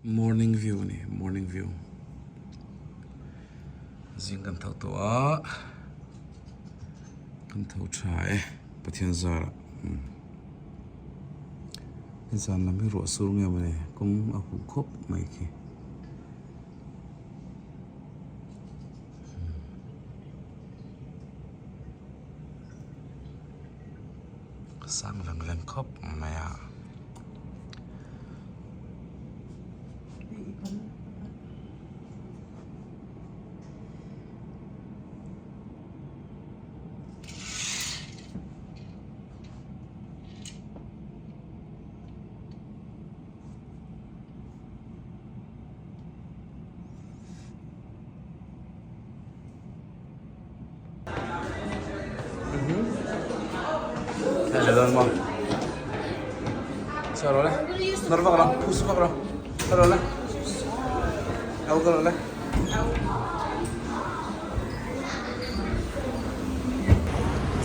Morning view a ni morning view zing kan tho tawh a kan tho tha e Pathian zarah zan lam hi ruah sur nge mawni kawng a huh khawp mai khi. Sang veng veng khawp mai a.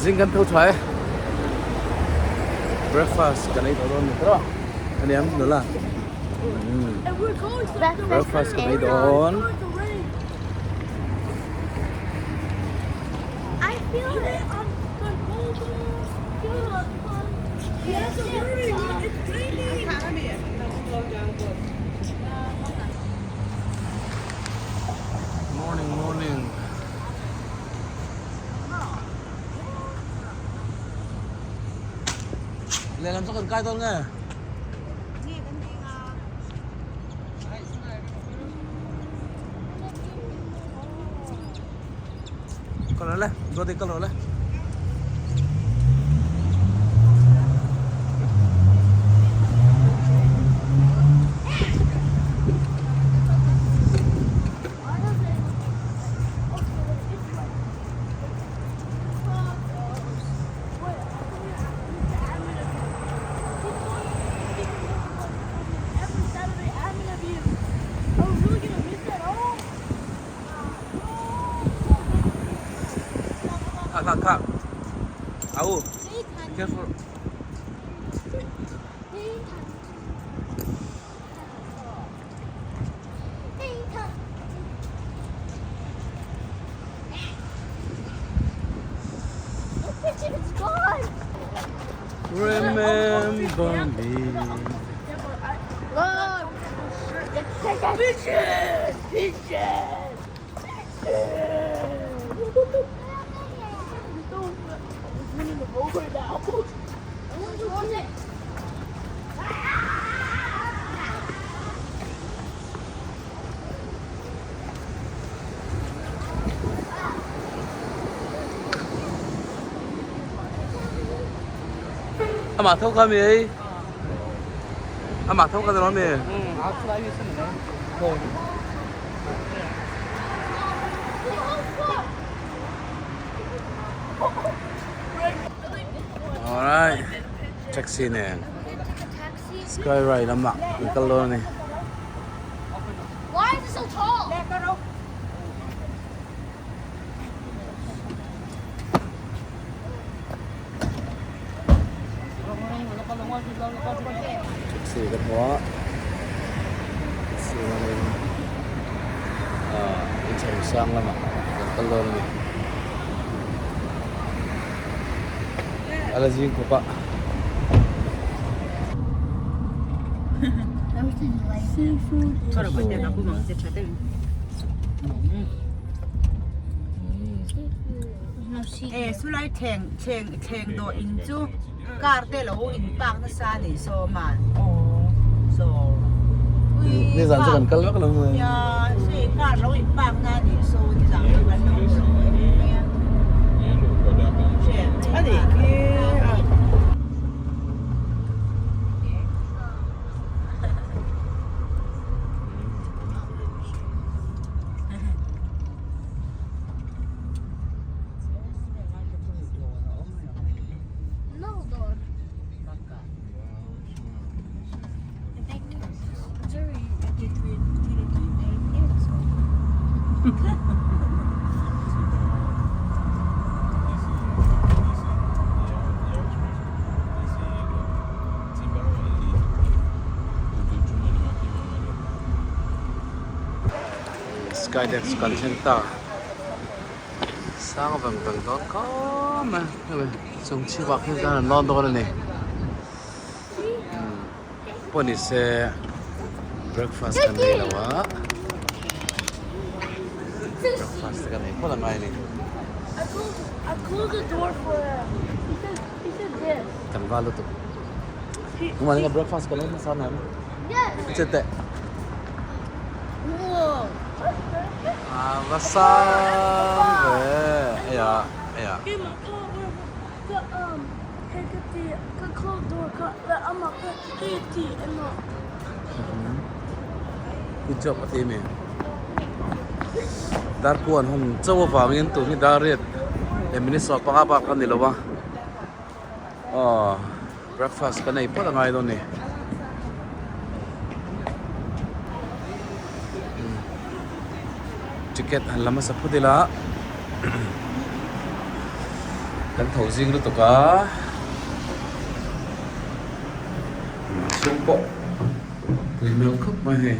Zing kan tho tha e breakfast kan ei tawh dawn ni tawh aniang nula breakfast kan ei dawn. Morning morning. Lehlam chu kan kai dawn nge? Kal rawh le, Jodi kal rawh le. Kha kha kha. Au. Be careful. Remember me. Amah tho kha mi ei. Amah tho kha ni mi. Alright. Taxi nen. Sky ride lamah kan kal dawn a ni. Why is it so tall? Taxi kan hmu a taxi hmangin ahh inchhawm sang lamah kan kal dawn a ni a la zing khawp a. E sulai thleng thleng thleng dawh in chu car te lo in park nasa a nih saw man saw Nizan chu kan kal vek lo mai. Ya sei car lo in park na a nih saw nizan chu kan lo hmu lo mai a. A nih khi a. Skydeck chu kan thleng ta sang vang vang dawn khawp mai chung chhip ah khian chuan an lawn dawn a ni pawh ni se breakfast kan nei lo a breakfast te kan ei phawt angai a ni. Tlangval lutuk Tunah hian breakfast kan ei hmasa mai ang che teh a va sang ve eiah eiah. Good job a ti a mi Darkuan hun chauh avangin tun hi dar riat leh minute 15 bak a ni lo a. Aw breakfast kan ei phawt a ngai dawn ni. Ticket han la hmasa phawt ila kan tho zing lutuk a chhung pawh pui hmel khawp mai hei.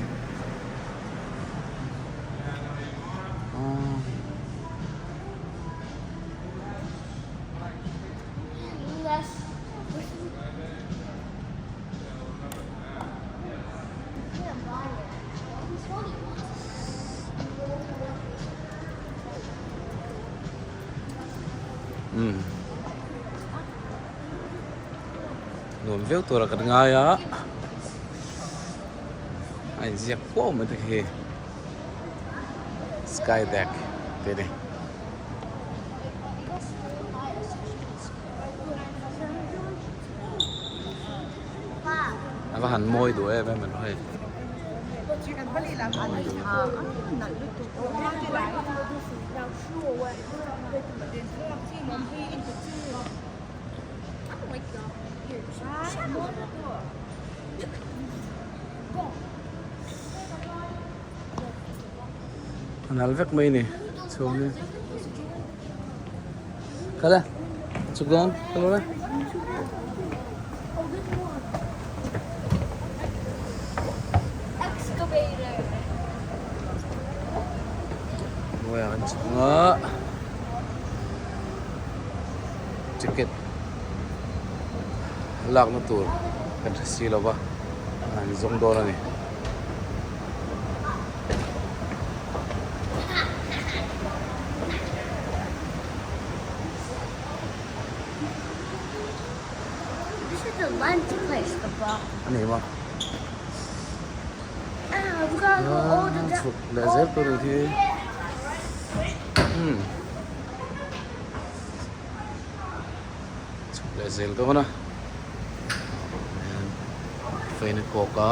Umm nuam viau tura kan ngai a a inziak kuau mai te khi sky deck tih a ni. A va han mawi duh em em an hei. A nal vek mai ni chhung hi. Kal e chhuk dawn kal rawh le. Hnuaiah kan chhuk ang a ticket lakna tur kan hre si lo va an zawng dawn a ni. A ni maw? Chhuk leh zel tur ang hi umm chhuk leh zel dawn a feina kawk a.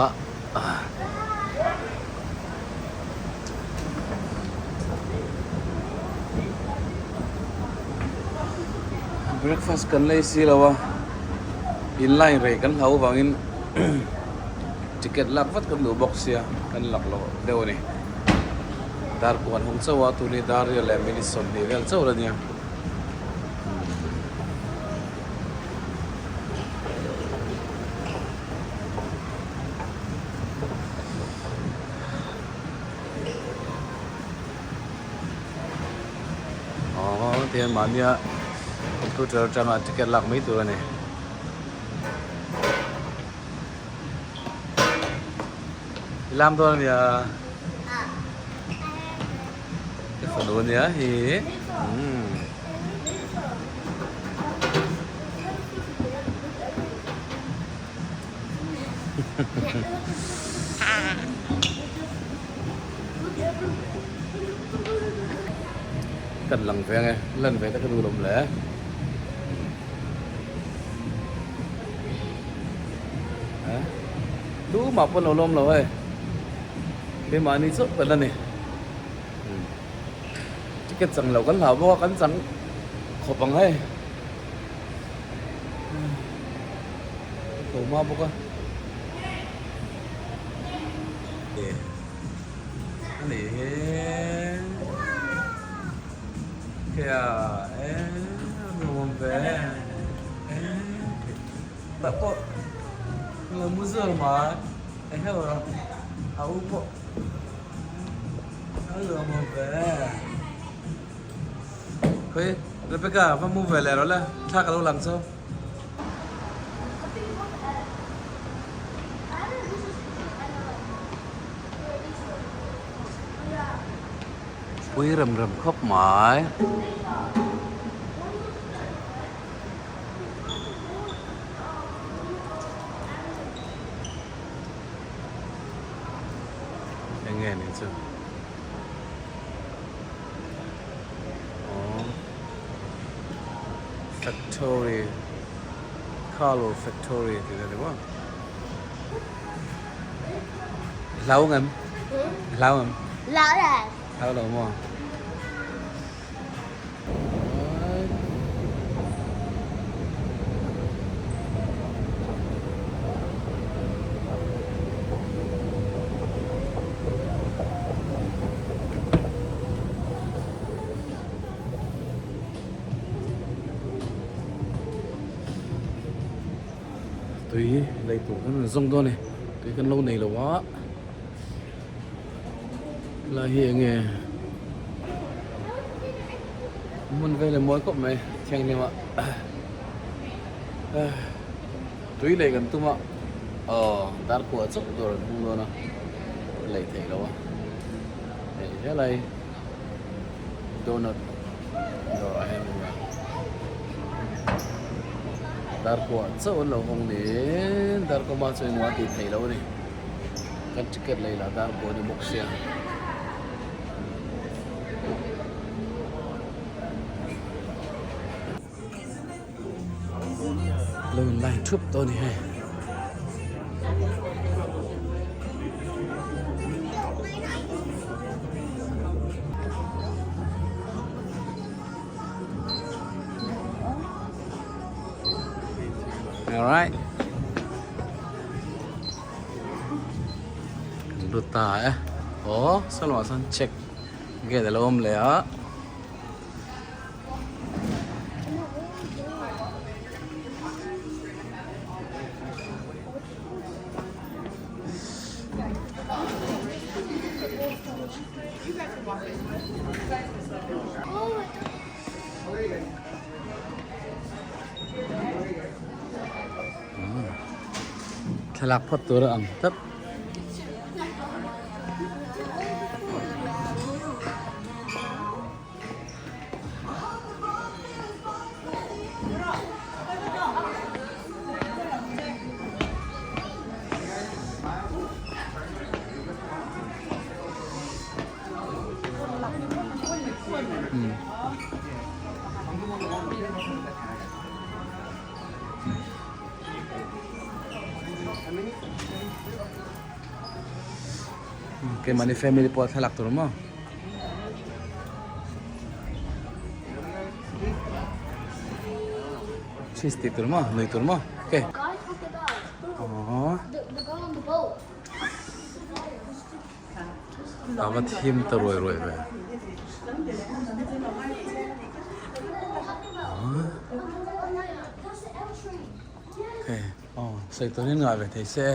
Breakfast kan lei si lo a in line rei kan hlau avangin ticket lak vat kan duh bawk sia kan lak loh deuh a ni dar pawh an hawng chauh a tun hi dar riat leh minute 20 vel chauh la nia. Aww tihian mahnia computer atanga ticket lak mai tur a ni. I lam dawn a nia. I fanu a nia hi. Umm. Kan lang ve ange, lan ve te ka duh lawm le. Tumah pawn lo lawm lo hei, keimahni chauh kan la ni. Ticket chang lo kan hlau bawk a, kan chang khawp ang hei. Tho hma bawk a. A ni hi. Kea e nuam ve e tak pawh lo mu zual mai e heuh a u pawh. A lawm awm ve. Khawi Rebecca va mu ve leh rawh le thla ka lo lang chu. Pui rem rem khawp mai. Eng nge ni chu aww factory colour factory tih te ni maw hlau ngem hlau ngem hlau lo maw. Tui lei tur kan rawn zawng dawn a ni tui kan lo nei lo a. Helai hi enge hmun vel a mawi khawp mai thianghlim ah tui lei kan tum a aw dar kua chauh dawr an hmang dawn a lei theih loh a hei helai donut dawr ah hian a dar kua chauh an lo hawng niin dar kawma chu engmah a tih theih loh a ni. Kan ticket lei lah dar pawh a ni bawk sia. Lo in line thup tawh a ni hei. Alright. Kan lut ta e aw saw lamah sawn check gate a lo awm leh a. Thlalak phawt tur a ang tlat. Keimahni family pawh a thlalak tur maw? Cheese tih tur maw? Nui tur maw? Okay. Aww. A va thim ta ruai ruai ve. Aw sawi tur hian ngah ve thei se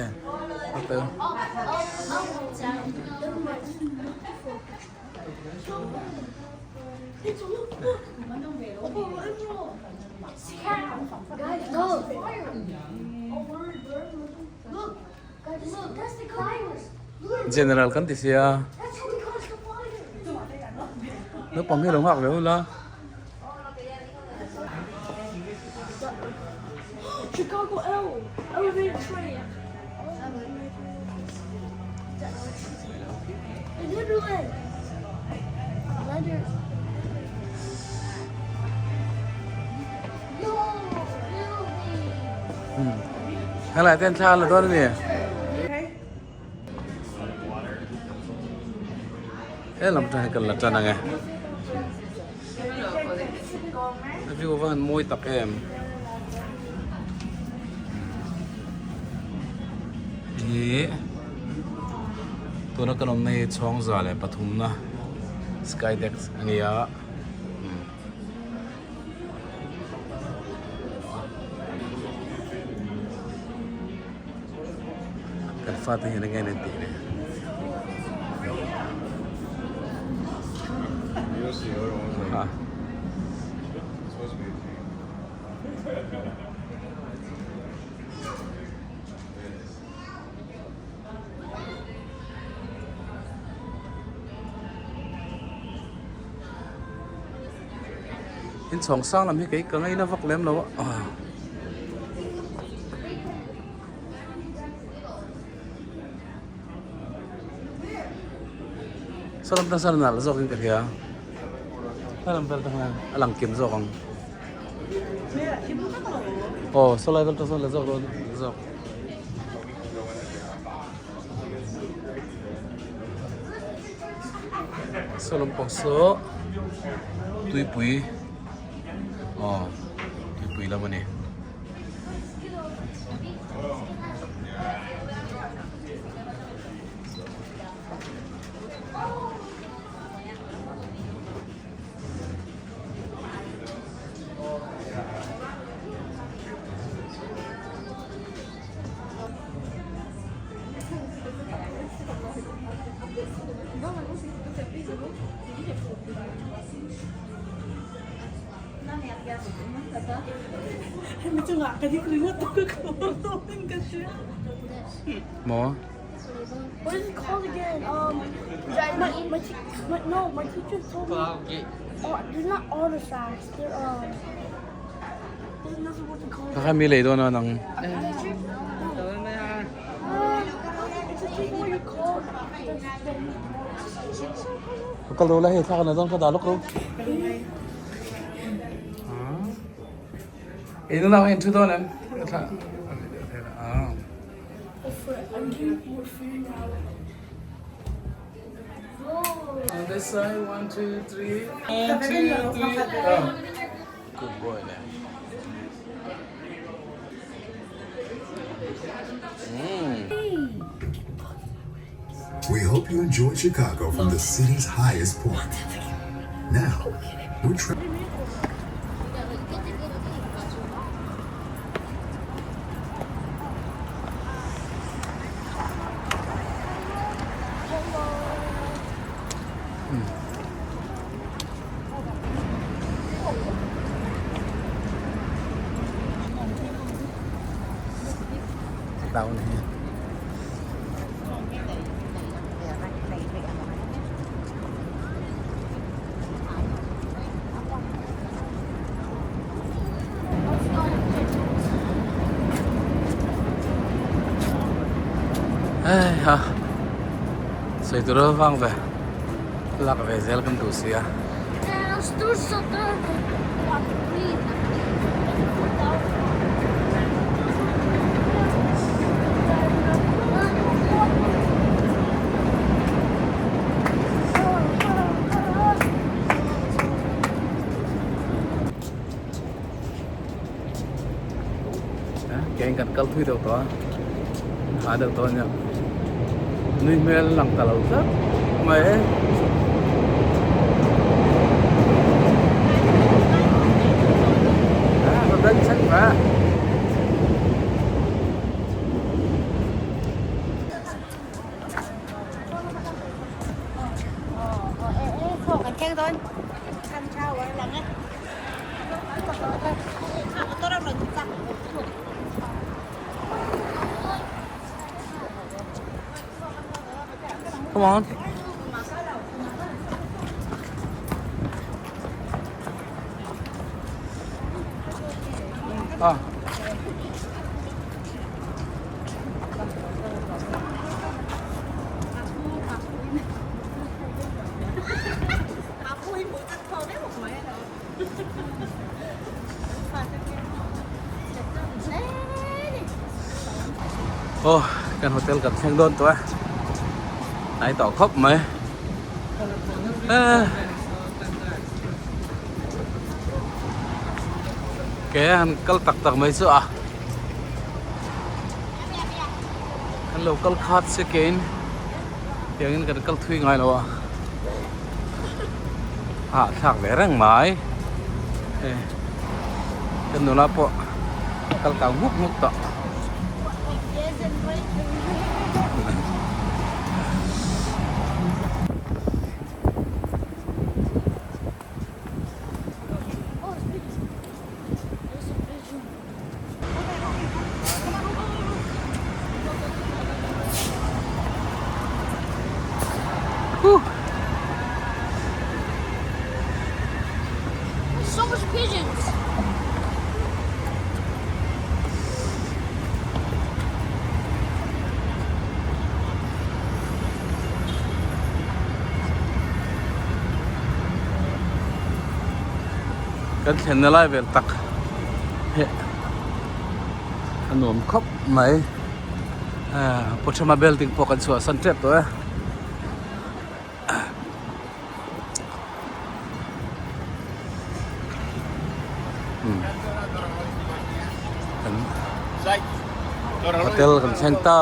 General kan ti sia naupang hi lo nghak ve ula. Helai ten thla la dawn a ni. He lam atang hian kan la tan ang e. A view a va han mawi tak em. Hi tuna kan awmna hi chhawngza leh pathumna sky deck a ni a. Kan fate hian enge an intih le? Ha. Inchhawng sang lam hi kei ka ngaina vak lem lo a. Saw lam tan sawn a nalh zawk in ka hria he lam vel te hian a lang kim zawk ang aw saw lai vel te sawn la zawk dawn zawk. Saw lampang saw tuipui aw tuipui lam a ni. Maw? What is it called again? Um, my, my, my, no, my teacher told me. Oh, they're not artifacts. They're um. There's another word to call Ka kha mi lei dawn a nang. It's a thing where you call the, the Ka kal lo la hei thla ka na dawn ka dah lawk lo. Ei na nau hei an thu dawn em? Ka thla. Ah. On this side, one, two, three. One, two, three. Oh. Good boy there. Mm. We hope you enjoyed Chicago from the city's highest point. Now, we're tra- Down here. Ai ha sawi tur a vang ve lak ve zel kan duh si a. Ke in kan kal thui deuh tawh a ha deuh tawh a nia nui hmel lang ta lo tlat mai. Come on. Ah. Aw kan hotel kan thleng dawn tawh a hnai tawh khawp mai ke han kal tak tak mai chu a kan lo kal khat se kein tiangin kan kal thui ngai lo a hahthlak ve reng mai hei kan nula pawh kal kang hmuk hmuk tawh. Kan thlenna lai vel tak hi a nuam khawp mai. Pawthama building pawh kan chhuahsan tep tawh e. Hotel kan thleng ta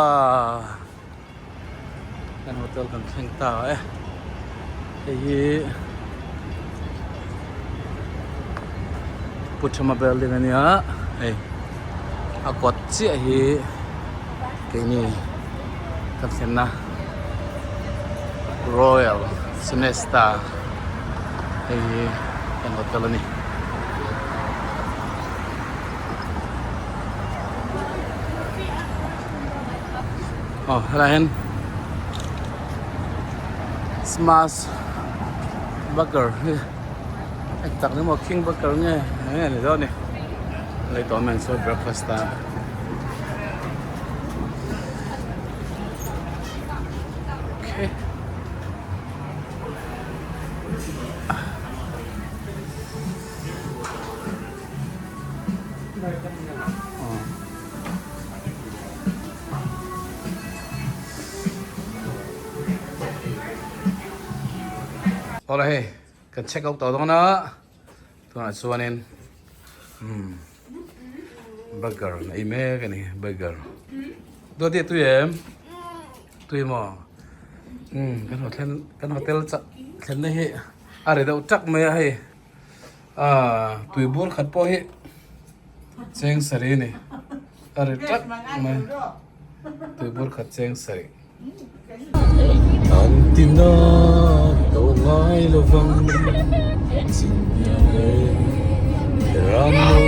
kan hotel kan thleng ta e hei hi Puthama building a nia hei a kawt chiah hi keini kan thlenna Royal Sonesta hei hi kan hotel a ni. Aw helai hian smash burger hi eng tak ni maw king burger nge eng nge ni dawn ni lei tawh mai an sawi breakfast a. Okay. Awle hei kan check out tawh dawn a tunah chuanin umm burger an ei mek a ni burger duat hi a tui em tui maw umm kan hotel kan hotel chah thlenna hi a ri deuh tak mai a hei. Aaa tui bur khat pawh hi cheng sarih a ni a ri tlat mai tui bur khat cheng sarih. An ti na to ngai lovang chinghnia leh ram lo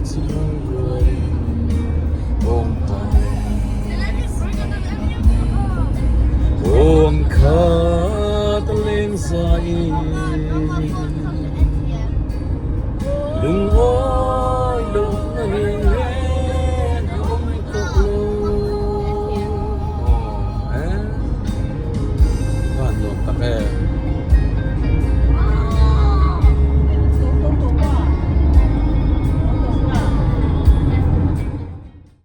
chu.